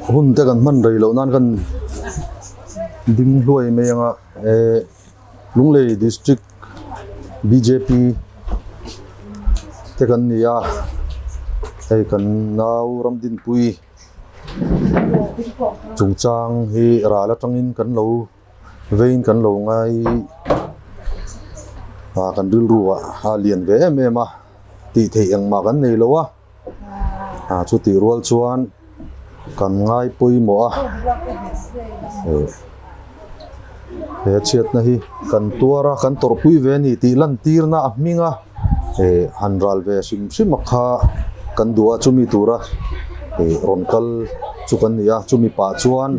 Hun te kan hman rei loh nan kan ding hluai mai ang a eh Lunglei district bjp te kan ni a hei kan nau Ramdinpui chungchang hi ral atangin kan lo veiin kan lo ngai ah kan rilru ah a lian ve em em a tih theih engmah kan nei lo a. Ah chutih rual chuan kan ngai pawimawh a eh he chhiatna hi kan tuar a kan tawrhpui ve a ni tih lantirna a hming a eh han ral ve hrim hrim a kha kan duh a chumi tura eh rawn kal chu kan ni a chumi pah chuan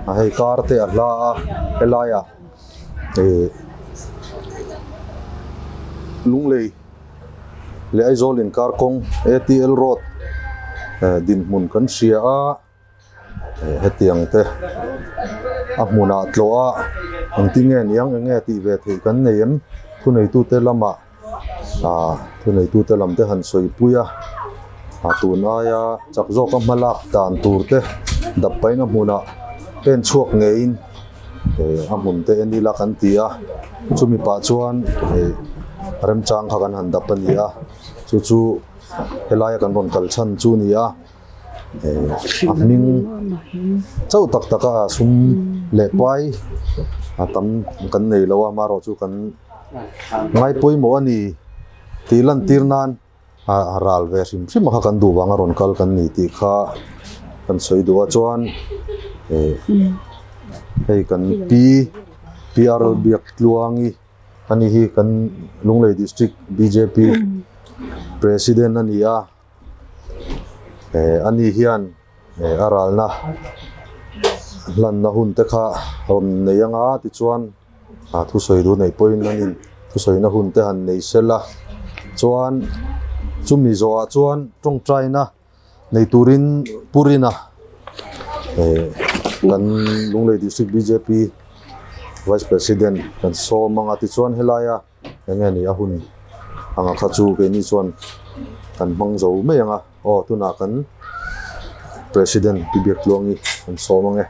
a hei kar te a hla a helaiah eh lunglei. Leh Aizawl inkar kawng ATL road dinhmun kan hria a hetiang te a hmunah tlawh a engtin nge niang eng nge tih ve theih kan nei em thuneitute lamah ah thuneitute lam te han sawi pui a ah tun aia chak zawka hma lak dan tur te dap paina hmunah pen chhuak ngeiin. Eh a hmun te en ila kan ti a chumi pah chuan eh remchang kha kan han dap a ni a chu chu helaia kan rawn kal chhan chu a ni a eh a hming chauh tak tak a sum leh pai a tam kan nei lo a amaherawh chu kan ngai pawimawh a ni tih lantir nan. A ral ve hrim hrim a kha kan duh vang a rawn kal kan ni tih kha kan sawi duh a chuan eh hei kan pi PR Biaktluangi a ni hi kan Lunglei District bjp President a ni a eh a ni hian eh a ralna hlanna hun te kha rawn nei anga tichuan. Ah thusawi duh neih pawhin an in thusawina hun te han nei sel a chuan chumi zawhah chuan tawngtaina nei turin Purina eh kan Lunglei District bjp Vice President kan sawm ang a tichuan helaia eng nge ni a hun anga kha chu keini chuan kan hmang zo mai ang a. Aw tunah kan President Pi Biaktluangi kan sawm ang e.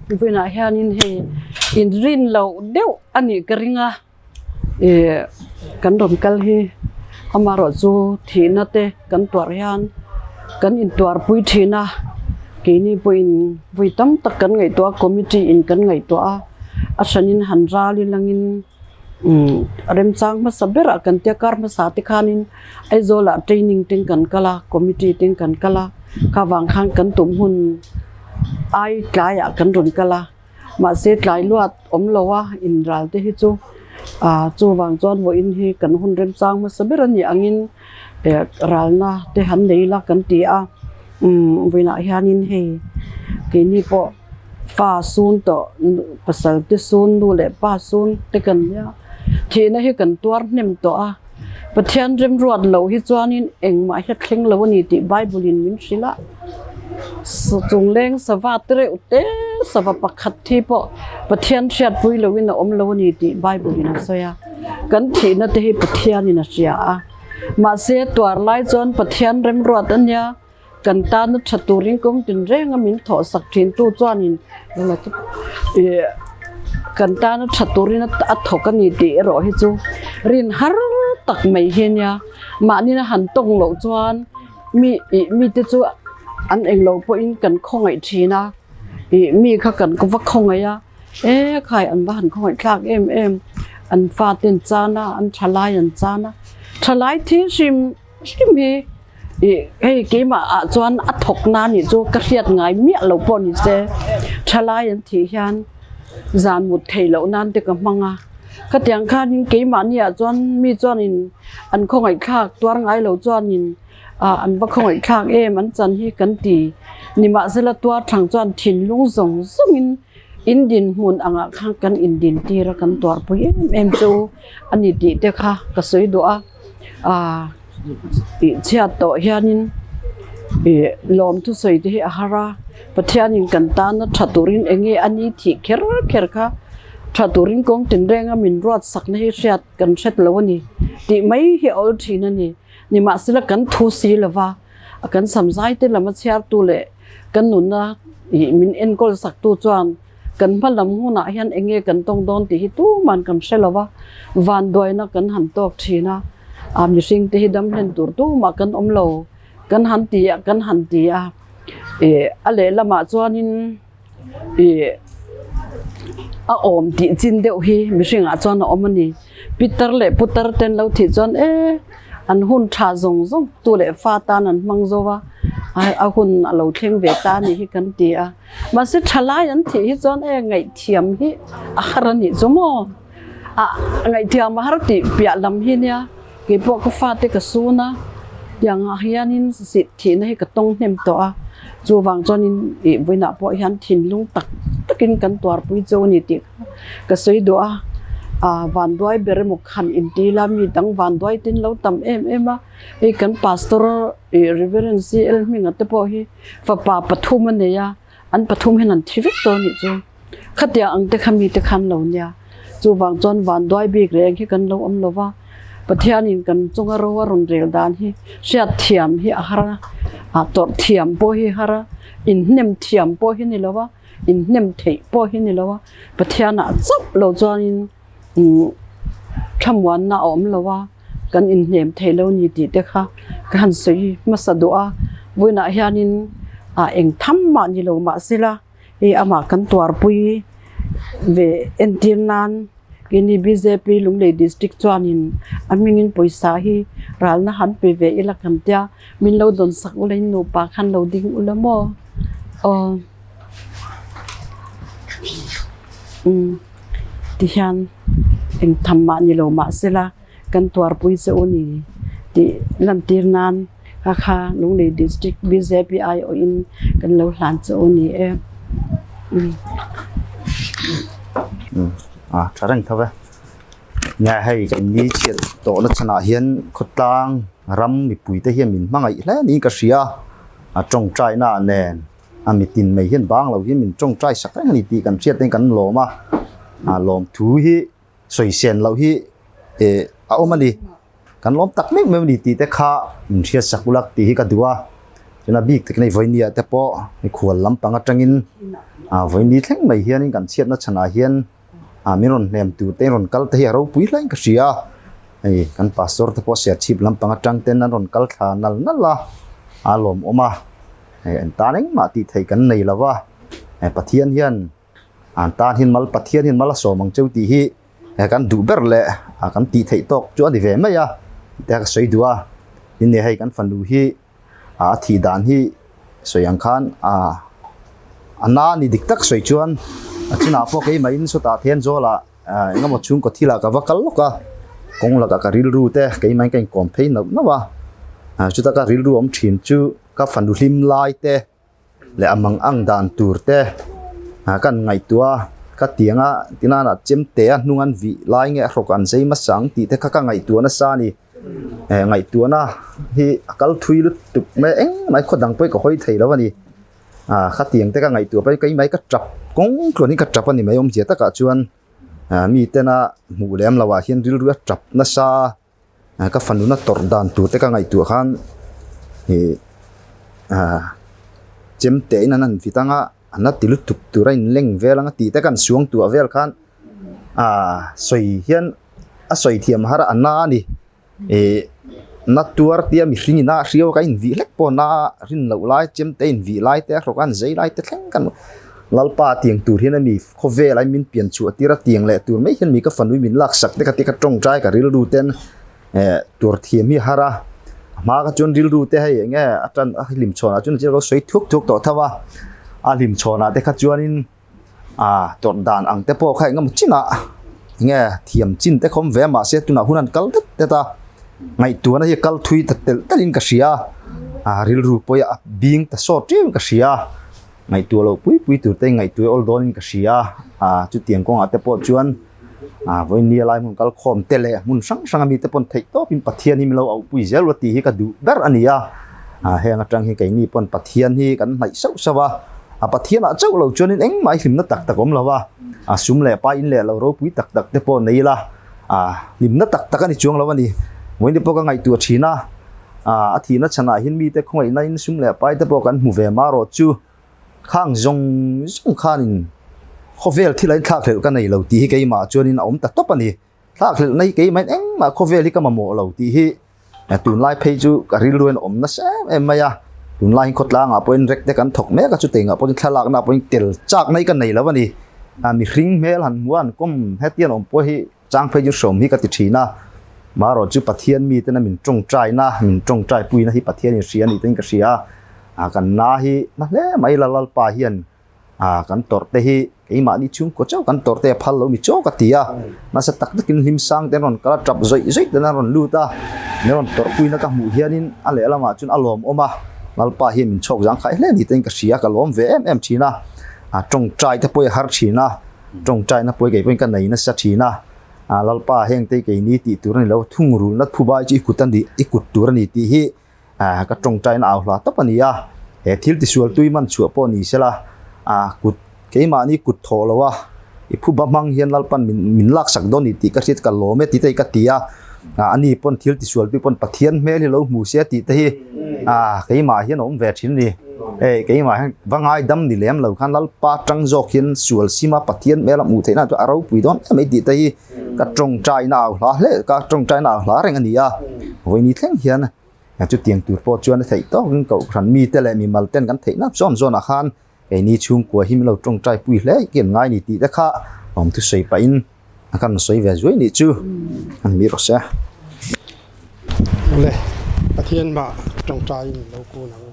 Vawiinah hianin hei inrin loh deuh a nih ka ring a, ih kan rawn kal hi amaherawh chu thihna te kan tuarh hian kan intuarpui thin a, keini pawhin vawi tam tak kan ngaihtuah a, committee in kan ngaihtuah a, a hranin han ral ilangin. Umm remchang hmasa berah kan tia kar hmasa te khanin Aizawlah training ten kan kal a committee ten kan kal a kha vang khan kan tum hun ai tlaiah kan rawn kal a mahse tlai luat awm lo a inral te hi chu ah chuvang chuan vawiin hi kan hun remchang hmasa ber a nih angin eh ralna te han nei ila kan ti a umm vawiinah hianin hei keini pawh. Fa sun tawh pasal te sun nu leh pa sun te kan nia thihna hi kan tuar hnem tawh a Pathian remruat loh hi chuanin engmah hi a thleng lo a ni tih Bible in min hrilh a chungleng sava te reuh te sava pakhat thi pawh Pathian hriatpui lohin a awm lo a ni tih Bible in a sawi a kan thihna te hi Pathian in a hria a mahse tuar lai chuan Pathian remruat a nia. Kan tana tha turin kawng tinreng a min thawh sak thin tu chuanin ih kan tana tha turin a thawk a ni tih erawh hi chu rin har tak mai hi a nia. Mahni a han tawng loh chuan mi ih mite chu an englo pawhin kan khawngaih thin a, ih mi kha kan va khawngaih a, e khai an va han khawngaih thlak em em, an fate an chan a, an thalai an chan a, thalai thil hrim hrim hi. Ih hei keimah ah chuan a thawk na nih chu ka hriat ngai miah lo pawh ni se thalai an thih hian zan mut theih loh nan te ka hmang a khatiang khanin keimahni ah chuan mi chuanin an khawngaih thlak tuar ngai lo chuanin ah an va khawngaih thlak em an chan hi kan ti nimahsela tuar thang chuan thinlung zawng zawngin in dinhmun angah khan kan indin tir a kan tuarpui em em chu a ni tih te kha ka sawi duh a ah. Tih chhiat tawh hianin ih lawm thusawi te hi a har a, Pathianin kan tana tha turin eng nge a ni thih kher kher kha tha turin kawng tinrenga min ruat sakna hi hriat kan hret lo a ni tih mai hi a awl thin a ni. Nimahsela kan thu si lova A kan samzai te lam a chhiartu leh kan nunna ih min enkawl saktu chuan kan hma lam hunah hian eng nge kan tawng dawn tih hi tuman kan hre lo va, vanduaina kan han tawk thin a, a mihring te hi dam hlen tur tumah kan awm lo kan han ti a kan han ti a, ih a lehlamah chuanin ih a awm tih chin deuh hi mihringah chuan a awm a ni. Pitar leh putar te an lo thih chuan e an hun tha zawng zawng tu leh fa tan an hmang zo a, a hun a lo thleng ve ta a nih hi kan ti a. Mahse thalai an thih hi chuan e ngaihthiam hi a har a nih chu maw? A ngaihthiam a har tih piah lam hi nia keipawh ka fate ka sun a, tiangah hianin thihna hi ka tawng hnem tawh a, chuvang chuanin ih vawiinah pawh hian thinlung tak takin kan tuarpui chu a ni tih ka sawi duh a, ah vanduai ber emaw khan inti ila mi dang vanduai te an lo tam em em a, hei kan pastor ih Reverend CL Hminga te pawh hi fapa pathum a nei a, an pathum hian an thi vek tawh a nih chu. Khatia ang te kha mite khan lo nia. Chuvang chuan vanduai bik reng hi kan lo awm lo va, Pathianin kan chunga ro a rawn rel dan hi hriat thiam hi a har a, ah tawrh thiam pawh hi a har a, inhnem thiam pawh hi ni lo va, inhnem theih pawh hi ni lo a, Pathianah chauh lo chuanin umm thlamuanna a awm lo a, kan inhnem thei lo ni tih te kha ka han sawi hmasa duh a, vawiinah hianin ah eng tham mah ni lo mah sela hei amah kan tuarpui ve entir nan keini bjp Lunglei district chuanin a hmingin pawisa hi ralna han pe ve ila kan tia min lo dawn sak ula in nupa khan lo ding ula maw aw umm tihian eng tham mah ni lo mah sela kan tuarpui che u ni tih lantir nan kha kha Lunglei district bjp aiawhin kan lo hlan che u ni e. A tha reng tho e. Nge hei kan ni chhiat tawhna chhanah hian khawtlang ram mipui te hian min hmangaih hle niin ka hria a tawngtaina nen a mitin mai hian bang lo hian min tawngtai sak reng a ni tih kan hriat te kan lawm a a lawm thu hi sawi sen loh hi eh a awm a ni kan lawm tak meuh meuh a ni tih te kha min hriat sak ulak tih hi ka duh a chuan a bik takin hei vawinia te pawh mikhual lampang atangin ah vawini thleng mai hianin kan chhiatna chhanah hian ah min rawn hnem tur te rawn kal te hi a ropui hle in ka hria a hei kan pastor te pawh serchhip lampang atang ten an rawn kal thla nal nal a a lawmawm a hei an tan engmah tih theih kan nei lo va hei Pathian hian an tan hian mal Pathian hian mal a sawm ang cheu tih hi kan duh ber leh a kan tih theih tawk chu a ni ve mai a tih ka sawi duh a tin hei kan fanu hi a thih dan hi sawi ang khan a a na ni dik tak sawi chuan a chunah pawh keimah in sawtah thian zawlah eng emaw chhungkaw thilah ka va kal lawk a kawng lakah ka rilru te keimah in ka inkawm phei nauh nauh a chuta ka rilru awm thin chu ka fanu hlim lai te. leh a mang ang dan tur te ah kan ngaihtuah a ka tiang a tinana chem te a hnung an vih lai nge a hrawk an zei hmasa ang tih te kha ka ngaihtuah nasa a ni eh ngaihtuahna hi a kal thui lutuk mai engmah hi khaw dang pawh hi ka hawi thei lo a ni ah khatiang te ka ngaihtuah pawh hi keimah hi ka tap kawng tluan hi ka tap a ni mai awmzia takah chuan ah miten a hmuh lem loh ah hian rilru a tap nasa a. Ka fanu na tawrh dan tur te ka ngaihtuah khan ih ah chem teh in an han vit anga an la ti lutuk tur a inleng vel anga tih te kan suang tuah vel khan ah sawi hian a sawi thiam har a a na a ni ih na tuar tia mihring in a hriau a ka invih hlek pawh na rin loh lai chem te invih lai te a hrawk a an zai lai te thleng kan Lalpa tiang tur hian a mi khawvel a min pian chhuah tir a tiang leh tur mai hian mi ka fanui min lak sak te ka ti ka tawngtai ka rilru ten eh tur thiam hi a har a a hma kha chuan rilru te hei eng nge a tan a hlim chhawn ah chuan a lo sawi thuk thuk tawh tho a a hlim chhawn ah te kha chuanin ah tawrh dan ang te pawh kha eng emaw chinah eng nge thiam chin te kha awm ve a mahse tunah hun an kal det det a ngaihtuahna hi a kal thui ta telh telh in ka hria a rilru pawh hi a bing ta sawt riau in ka hria. Ngaihtuah loh pui pui tur te ngaihtuah awl dawnin ka hria a, chutiang kawngah te pawh chuan ah vawiin ni a lai hmun kal khawm te leh hmun hrang hrang ami te pawn theih tawpin Pathian hi min lo auh pui zel a tih hi ka duh ber a ni a, ah heng atang hi keini pawn Pathian hi kan hnaih sauh sauh a, a Pathianah chauh lo chuanin engmah hi hlimna tak tak awm lo a, a sum leh pa in leh lo ropui tak tak te pawh nei ila ah hlimna tak tak a ni chuang lo a ni, vawiin te pawh ka ngaihtuah thin a. A thihna chhanah hian mite khawngaihna in sum leh pai te pawh kan hmu ve marawh chu khang zawng zawng khanin khawvel thil a inthlak hlelh ka nei lo tih hi keimah chuanin a awm ta tawp a ni. Thlak hlelh na hi keimah in engmah khawvel hi ka mamawh lo tih hi tunlai phei chu ka rilru hian awm nasa em em mai a, tunlai hi khawtlangah pawhin rek te kan thawk mek a chutengah pawhin thlalakna pawhin tel chakna hi ka nei lo a ni. Mihring hmel han hmuh a han kawm hetiang awm pawh hi chang phei chu hrawm hi ka ti thin a, marawh chu Pathian miten a min tawngtaina min tawngtai puina hi Pathian in hria a nih te in ka hria a, kan na hi na hle mai la Lalpa hian Ah, kan tawrh te hi keimahni chhungkaw chauh kan tawrh te a phal lo mi chawk a ti a, nasa tak takin hlim sang te an rawn kal a, tap zawih zawih ten an rawn lut a, min rawn tawrh puina ka hmuh hianin a lehlamah chuan a lawmawm a, Lalpa hian min chhawk zang khai hle ni tein ka hria, ka lawm ve em em thin a, ah tawngtai te pawh i har thin a, tawngtaina pawh kei pawhin ka nei nasa thin a, ah Lalpa heng te keini tih tur a ni lo, thungrulna thubai chu i kut a ni, i kut tur a ni tih hi. Ah ka tawngtaina au hla tawp a ni a, he thil tisual tui man chhuah pawh ni sela, ah kut keimahni kut thawh lo a, i phuba hmang hian Lalpan min min laksak dawn ni tih ka hriat ka lawm e tih te hi ka ti a, ah ani pawn thil tisual tui pawn Pathian hmel hi lo hmu se tih te hi ah keimah hian a awm ve thin a ni, hei keimah hian va ngaidam ni lem lo khan Lalpa tang zawk hian sual sima Pathian hmel a hmuh theih na chu a ropui dawn em mai tih te hi Ka tawngtaina au hla hle, ka tawngtaina au hla reng a ni a, vawiini thleng hian chutiang tur pawh chuan a theih tawkin kohhran mite leh mimal ten kan theih nap zawn zawnah khan keini chhungkua hi min lo tawngtai pui hle hi an ngai ni tih te kha awm thusawi pahin a kan sawi ve zuai nih chu a ni rawh se. Awle, Pathian mah tawngtaiin lo kun ang u.